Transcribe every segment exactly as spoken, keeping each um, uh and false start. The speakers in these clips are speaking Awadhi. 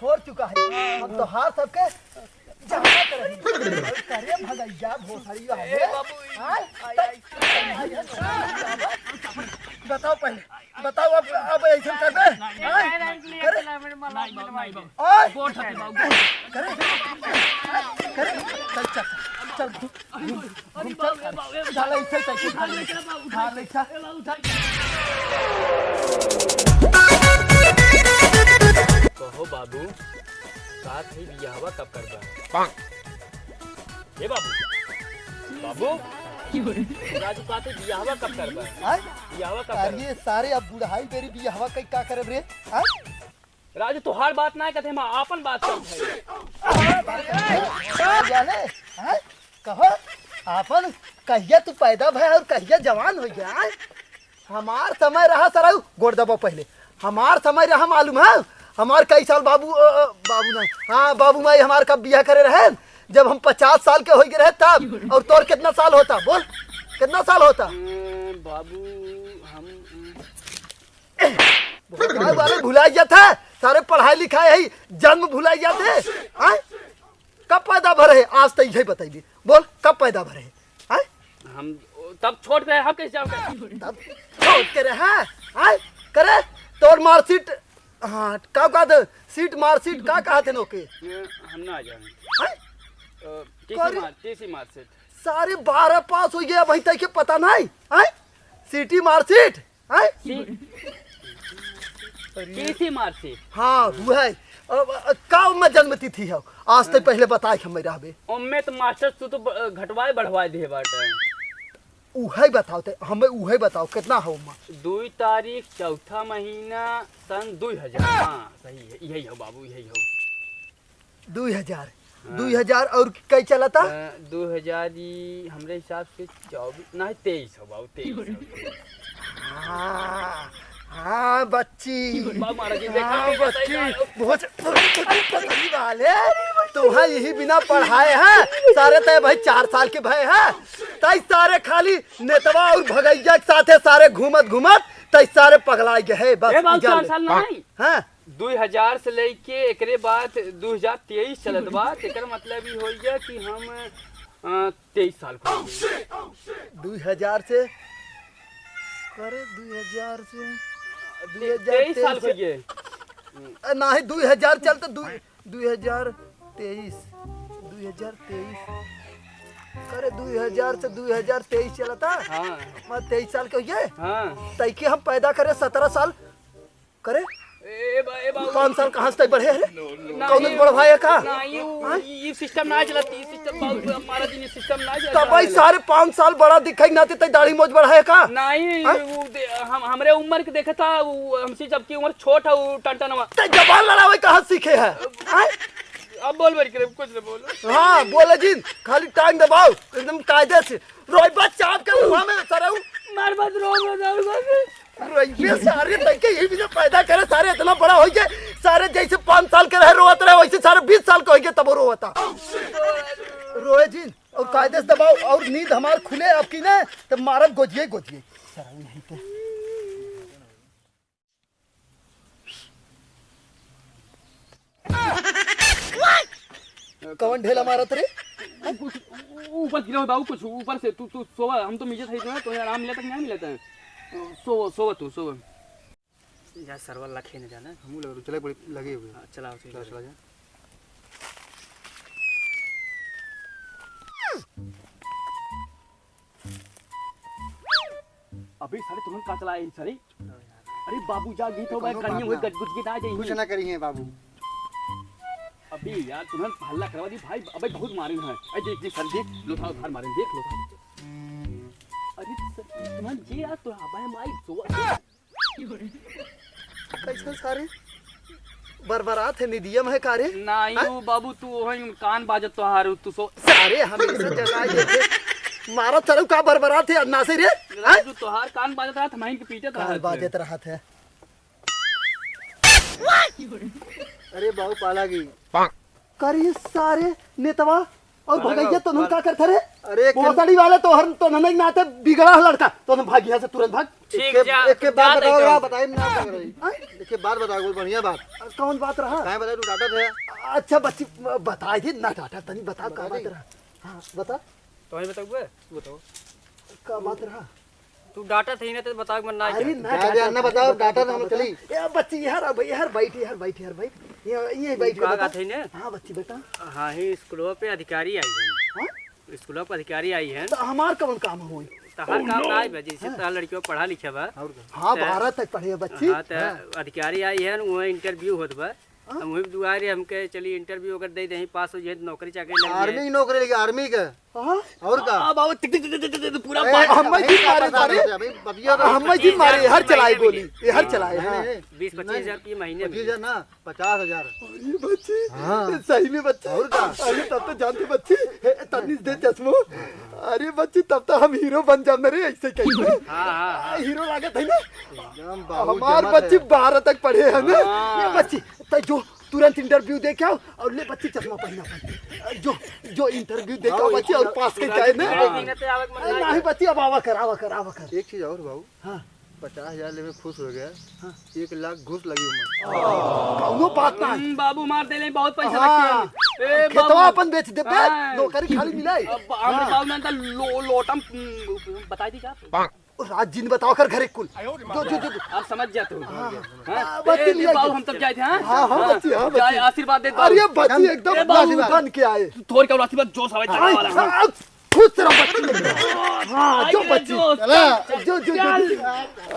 छोड़ चुका है। हम तोहार सबके जानत रही। करे भगैया भोसड़ी वाले। ए बाबू, ई आय? आई, आई। बताओ पहले, बताओ अब, अब ऐसे करबे? आय? करे? नहीं बाबू, नहीं बाबू। आय? गोठ हटे बाबू, गोठ। करे? करे? चल, चल, चल। अरे बाबू, ए बाबू, ए बाबू। चल, ऐसे, ऐसे, उठा ले, उठा ले, उठा ले। कहो बाबू, का थई बियाहवा कब करबा? ए बाबू, बाबू, राजू का थई बियाहवा कब करबा? आय? बियाहवा कब करबा? अरे सारे, अब बुढ़ाई बेरी बियाहवा कई का करब रे? आय? राजू, तोहार बात ना कहते, हम आपन बात करत है। का जाने? हैं? कहो, आपन कहिया तू पैदा भय और कहिया जवान हो गया, हैं? हमार समय रहा सरऊ, गोड़ दबाओ पहले। हमार समय रहा मालूम है? हमार कई साल बाबू, अ, अ, बाबू नहीं, हाँ, बाबू माई हमार कब बियाह करे रहे? जब हम पचास साल के हो गए रहे तब। और तोर कितना साल होता? बोल, कितना साल होता? अ, बाबू, हम, अ, भुलाई जात है, सारे पढ़ाई लिखाई है, जन्म भुलाई जात है। आय? कब पैदा भरे है? आज तो इहे बताइबे। बोल, कब पैदा भरे है? आय? हम तब छोट रहे, हम कैसे जाओगे? तब छोट के रहे, आय? करे, तोर मार्कशीट, हाँ, का कहत है? सीट मार्कशीट का कहत है नोके? ये हम ना जाने। आय? अ, टीसी करे? मार-, टीसी मार्कशीट। सारे बारह पास हो गया, अभी तक के पता नहीं, आय? सीटी मार्कशीट? हैं? सी-, अरे। TC marksheet. हाँ, वो है। अब, अ, का ओम्मे जन्म तिथि है? आज तक हाँ। पहले बताए के हम रहबे। ओम्मे तो मास्टर तू तो ब-, घटवाए बढ़वाए दिहे बाटे। उहे बताओ ते, हमें उहे बताओ, कितना है ओम्मे? दुई तारीख, चौथा महीना, सन दुई हजार। हाँ, सही है, यही हो बाबू, यही हो। दुई हजार। हाँ। दुई हजार और कई चलता? अ, दुई हजार ई हमरे हिसाब से चौबीस, नहीं, तेईस हो बाबू, तेईस हो। हाँ, हाँ, बच्ची। बाबू महाराज जी, देखा हाँ, नहीं, बच्ची। बताइए। भोज-, भोजपुरी वाले, तुम्हें यही बिना पढ़ाए हैं। सारे तय भाई चार साल के भय हैं। तय सारे खाली नेतवा और भगैया के साथे सारे घूमत घूमत तय सारे पगला गए हैं। बस ए बाबू, इजाल चार ले। साल नहीं। हाँ। दुई हजार से लेके एकरे बाद दुई हजार तेईस चलत बा, तेकर मतलब ई होइ गया कि हम, अ, तेईस साल के हो गए। दुई हजार से, करे दुई हजार से, ते-, दुई हजार तेईस साल तेईस हो गए। अ, नाही, दुई हजार चलत, दुई, दुई हजार तेईस, दुई हजार तेईस, करे दुई हजार से दुई हजार तेईस चलता। हाँ। मैं तेईस साल के हो गए। हाँ। तई के हम पैदा करे सत्रह साल। करे? ए, ए बा-, ए बाबू। पाँच साल कहाँ से तय बढ़े है रे? नहीं, कौन बढ़वाए का? नहीं, वो, हाँ? ई, ई सिस्टम ना चलत, ई सिस्टम बाबू, हमारा दिन ई सिस्टम ना चलत। तब भाई सारे पाँच साल बड़ा दिखाई ना ते तय दाढ़ी मोछ बढ़ाए का? नहीं, हाँ? वो दे-, हम, हमरे उम्र के देखा था, वो हमसे जबकि उम्र छोट है, वो टंटनवा। तय जबान लड़ावे कहाँ सीखे है? हाँ? अब बोल बड़ी करे, कुछ ना बोलो। हाँ, बोले जिन, खाली टांग दबाओ, एकदम कायदे से। रोई बा चाप के मुंह में सरऊ। मार मत रो, रो, रो, रो, रो। रोई बे सारे तक के यही बिना पैदा करे, सारे इतना बड़ा हो गए, सारे जैसे पाँच साल के रहे रोवत रहे, वैसे सारे बीस साल के हो गए तब रोवता। रोए जिन और कायदे से दबाओ और नींद हमार खुले आपकी ने, तब मारब गोजिए, गोजिए। सरऊ नहीं तो। कौन ढेला मारत रे? कुछ ऊपर गिरा हो बाबू, कुछ ऊपर से। तू, तू सोवा, हम तो मिलत है ना, तो आराम मिलता कि नहीं मिलता है? सो, सोवा तू, सोवा। जा सरवा लखे न जाना। हमू लग, चले बड़ी लगे हुए। हाँ, चलाओ, चलाओ, चलाओ। चला, चला जा। अबे सारे तुमन का चलाए सारे? अरे बाबू जा गीत हो भाई, कौनो करनी बात हुई ना। गजगुज गीत आ जाई। कुछ ना करी है बाबू। अबे यार तुमन हल्ला करवा दी भाई, अबे बहुत मारे हैं। अरे देख देख सर देख, लोथा उधार मारे देख लोथा। अरे सर तुमन जी यार तो अबे माई सो कैसे सारे बरबरात है निदियम है का रे? नहीं हाँ? वो बाबू तू वही कान बाजत तोहार तू सो। सारे हमेशा जगाए देते। मारा चलो का बरबरात है अन्ना से रे? हाँ? राजू तोहार कान बाजत रहा, हमाइन के पीटत रहा कान थे। बाजत रहा थे। अरे बाबू पाला गई। करे सारे नेतवा और भगैया तो नन का करत रे? अरे, एक बोसड़ी वाले तो हर तो नन नाते बिगड़ा है लड़का। तो नन भाग यहाँ से, तुरंत भाग। ठीक एक, जा, एक, एक बात जा बताओ देखो। यार, बताई ना कर रही। हाँ? एक बात बताओ, कोई बढ़िया बात। कौन बात रहा? काहे बताई, तू डांटत है। अच्छा बच्ची, बताई दे ना, डांटा तनी, बताओ का बताई। बात रहा? हाँ, बता। तो ही बताओ, तू बताओ। का बात रहा? तू डांटत ही ना, तो बताओ, मन ना अरे जाए। ना, जा, जा, डांटा ना तनी, बताओ, बता, डांटा बता, ना, हम बता। चली। ए, बच्ची, यार, अब यार बैठ, यार बैठ, यार बैठ। ये, ये बैठ तू के का बता। कहत है ना? हाँ, बच्ची, बता। हाँ, ही स्कूलवा पे अधिकारी आई है। हाँ? स्कूलवा पे अधिकारी आई है। तो हमार कौन काम होई? तहार काम ना आई बा, जैसे हाँ। तहार लड़कियों पढ़ा लिखा बा। और का? हाँ, त-, बारह तक पढ़े बच्ची। हाँ, त हाँ। अधिकारी आई है, वो इंटरव्यू होत बा। हाँ? हम वही दुआरे हमके चली इंटरव्यू अगर दे दे, पास हो जाए तो नौकरी चाकरी लग जाए। आर्मी की नौकरी लगी, आर्मी के। हाँ? और का? अब आओ, टिक, टिक, टिक, टिक, टिक, पूरा ए, बात हम भाई जी का मारे परेशान सारे। होते हैं, भाई, बतिया तो हम भाई जी मारे, हर चलाए गोली, ये हर चलाए, नहीं, हाँ। नहीं, बीस पच्चीस हजार रुपये महीने में। पच्चीस हजार ना, पचास हजार। अरे बच्ची, हाँ। सही में बच्ची। और का? अरे तब तो जानते बच्ची, हे, तनी दे चश्मो। अरे बच्ची, तब तो हम हीरो बन जाम ना रे, ऐसे कहीं। हाँ, हाँ, हाँ। हीरो लागत है ना? एकदम बाबू हमार जमत बच्ची है। बारह तक पढ़े है ना? हाँ। ये बच्ची, तो जो तुरंत इंटरव्यू दे के आओ और ले बच्ची चश्मा पहना अपन। जो, जो इंटरव्यू दे के आओ बच्ची और पास के जाए ना। हाँ। नहीं बच्ची, अब आवा कर, आवा कर, आवा कर। एक चीज और बाबू। हाँ। पचास हजार लेवे खुश हो गया। हाँ। एक लाख घुस लगी उमन। कौनो बात ना। हम्म, बाबू मार देले, बहुत पैसा हाँ। लगते हैं। ए, खेतवा बाबू। अपन बेच देबे, हाँ। नौकरी खाली मिलाई। अब हमरे हाँ। बाबू में तो लो-, लोटम, हम्म, बताई दी का? ओ, रात जिन बताओ कर घरे कुल। जो, जो, जो, जो। अब समझ जा तू। हाँ। हाँ? आ, बस ए, ले ले, बाबू, हम तब जाए थे, हाँ? हाँ, हाँ, हाँ। बच्ची, हाँ, जाए, बच्ची। आशीर्वाद दे, अरे, बाबू। बच्ची, एकदम ए, बाबू। बन के आए। तू थोड़ी का आशीर्वाद जोर से आवाज हाँ, जाने वाला, हाँ। हाँ, खुश रहो, बच्ची। हाँ, जो, आइए, बच्ची। जो। चला। जो, जो, जो, चल। जो।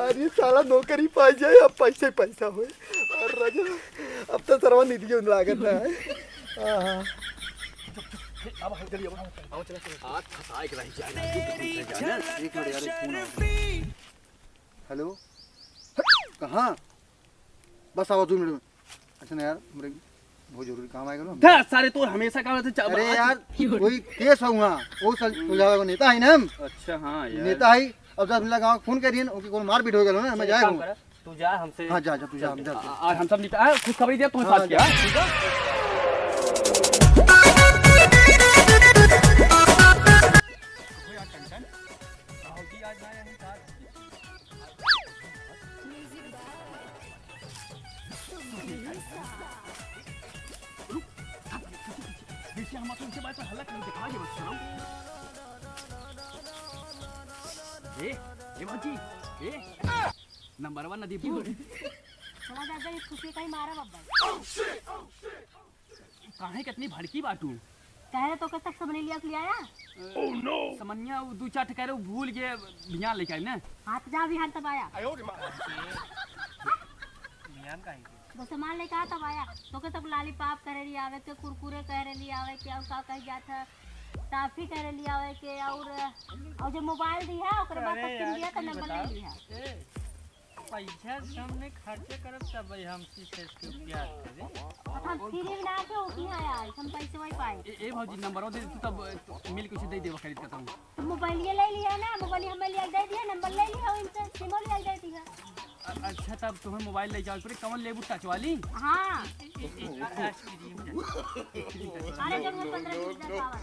अरे, साला नौकरी पाई जाए, अब पैसे पैसा होए। अरे, राजा, अब तो सरवा निधि लागत है। हाँ, हाँ। अब हम चलिए, अब हम, अब चला, चला। आज फंसाए के रही जाए, आज तो कुछ नहीं जाने। एक मिनट यार, एक फोन आ रहा है। हेलो, कहाँ? बस आवा दो मिनट में। अच्छा ना यार, हमरे बहुत जरूरी काम आएगा ना। धा, सारे तोर हमेशा का रहते चा-, अरे आज यार, कोई केस है वहाँ, वो सल-, सुलझावे को नेता है ना हम। अच्छा, हाँ यार। नेता है, अब दस मिनट गाँव फोन करिए ना, ओके, कौन मारपीट हो गया ना, मैं एक जाए काम हूँ। कर, तू जा हमसे। हाँ, जा, जा, तू जा, हम जाते हैं। आ, आज हम सब निपटा, आ, खुशखबरी दे, तुम्हें हाँ, साथ जा, किया। जा। देखिए, हम अपन से बात पर हल्ला करें, दिखा दे बच्चा। ए, ए बाजी, ए, नंबर वन नदी बोल। चला दादा, ये खुशी का ही मारा बाबा। काहे कितनी भड़की बाटू? कहे तो कब तक समझ लिया, लिया आया? समनिया वो दू चार ठे कह रहे, वो भूल गए, बिहान लेके आए ना। हाथ जा बिहान तब आया। बिहान काहे के? बस सामान लेके आ तब आया। तो के सब लॉलीपॉप करे लिया आवे के, कुरकुरे करे लिया आवे के, और का कही जात है, टॉफी करे लिया आवे के, और, और जो मोबाइल दी है, ओकरे बाद अरे सब किन यार, दिया तो तू नंबर बता। ले लिया। ए, पैसा सामने खर्चे करब तब भाई हम चीज से इसके प्यार करे। अब हम फ्री में ना के होती है यार, हम पैसे वही पाए। ए, ए भौजी, नंबरो दे, तू तब मिल के उसे दे देबा खरीद के तब। तो मोबाइल ये ले लिया ना, मोबाइल हमें लिया दे दिया, नंबर ले लिया, इनसे सिमो लिया दे दिया। अ-, अच्छा, तब तुम्हें मोबाइल ले जाओ, पर कौन लेबू, टच वाली? हाँ। ए, ए, ए, आइसक्रीम। अरे, जब मैं पन्द्रह बीस हजार पावा।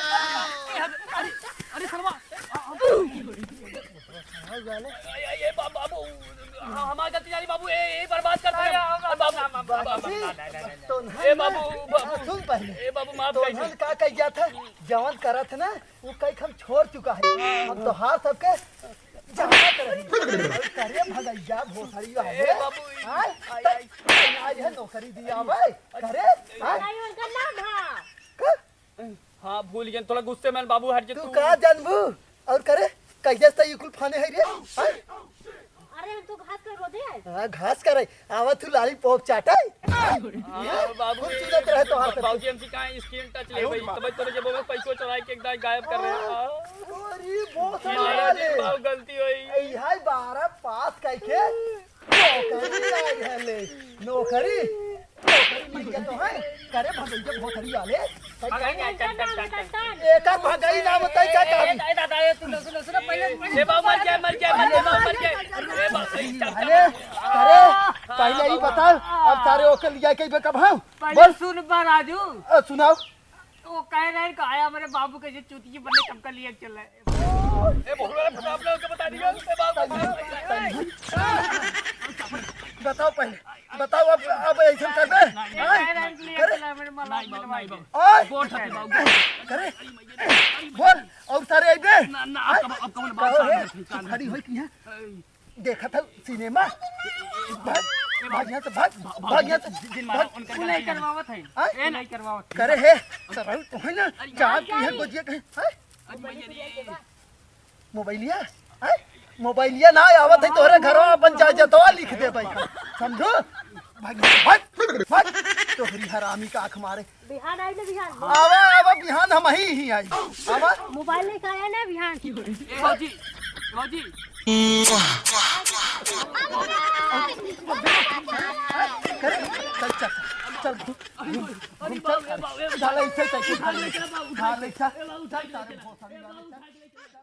अरे, अरे, सरवा। ए, ए, ए, बा-, बाबू, हाँ, हमार गलती जानी बाबू, ए, ए, बर्बाद कर दिया। अरे, बाबू, बाबू, बाबू, बाबू, बाबू, नहीं, नहीं, नहीं, नहीं। तो नहीं ए, ना, बाबू, बाबू। सुन पहले। ए, बाबू, माफ तो कर दे। उन्होंने का कह गया था, जवान करा था ना, वो कई हम छोड़ चुका है। हम तो हार सबके जमानत रही। करे भगैया भोसड़ी वाले। ए, बाबू, हाँ? आई, आई। आज है नौकरी दिया भाई। करे, हाँ? नहीं, उनका नाम है। का? हाँ, भूल गए, थोड़ा गुस्से में बाबू हट जे तू तू। का जानबू? और करे, कैसे से ई कुल फाने है रे? हाँ? अरे, हम तो घास कर रोदे आए। हाँ, घास करे। आवा तू लॉलीपॉप चाटे। हाँ, बाबू, खूब चुदत रहे तोहार बा-, बाबूजी, हमसे कहाँ स्क्रीन टच ले भाई? तब तोरे जेबो में पैसो चुराए के एकदम गायब कर रहे हैं। हाँ। अरे, बहुत ये सारा ले। बाबू, गलती हुई। ए, हाय, बारह पास करके नौकरी आई है ले। नौकरी? नौकरी मिल गया तो है। करे भगैया भोसड़ी वाले। भगैया, टन, टन, टन, टन। एकर भगई नाम बताई का ए, काम? ए, ए, दादा, ए, सुनो, सुनो, सुनो, पहले, पहले ए, बाबू, मर गया, मर गया, मर गया, बाबू, मर गया। ए, बाबू, ए, चल, चल। अरे, अरे, पहले ही बता, अब सारे ओके लिया के बे कब हम? पहले बोल। सुन बा राजू। अ, सुनाओ। वो कह रहे हैं कि आया हमारे बाबू के जो चूतिया बनने तब का लिए चल रहा है। ए, भोला, अपने ओके बता दिया, उसके बाद बताओ पहले, बताओ अब, अब ऐसा कर दे। नहीं, हाँ? कह रहे हैं कि लिए करे? चल रहा है, मेरे मलाह नहीं बाबू, मिलवा नहीं दे। बाबू। ओए! गोठ हटे बाबू, गोठ। करे? बोल, और सारे आइबे? ना, ना, अब हाँ? कब, अब कौन बात कहो कर रे, रहे हैं, तू खड़ी होई की है? ए, देखत हौ सिनेमा? भाग, भाग यहाँ से, भाग, भाग यहाँ से, जिन मारा भाग। उनका तू नहीं करवावत है। हाँ? ए, नहीं करवावत है। करे है, सरऊ तो है ना, अरे चार यार, की है गोजिया कहे, हाँ? अरे भैया रे। मोबाइलिया, हाँ? मोबाइलिया ना आवत है तोहरे घरवा, अपन जा जतवा लिख दे भाई, समझो? भाग, भाग, भाग, तोहरी हरामी का आँख मारे। बिहान आई ना बिहान। आवा, आवा, बिहान हम ही, ही आई। आवा। मोबाइल लेके आया ना बिहान। ए भौजी, भौजी। करे, चल, चल, चल, घूम, घूम, घूम, चल, चल, ऐसे, ऐसे, हाँ, ले चल, चल, चल, चल, चल, चल, चल।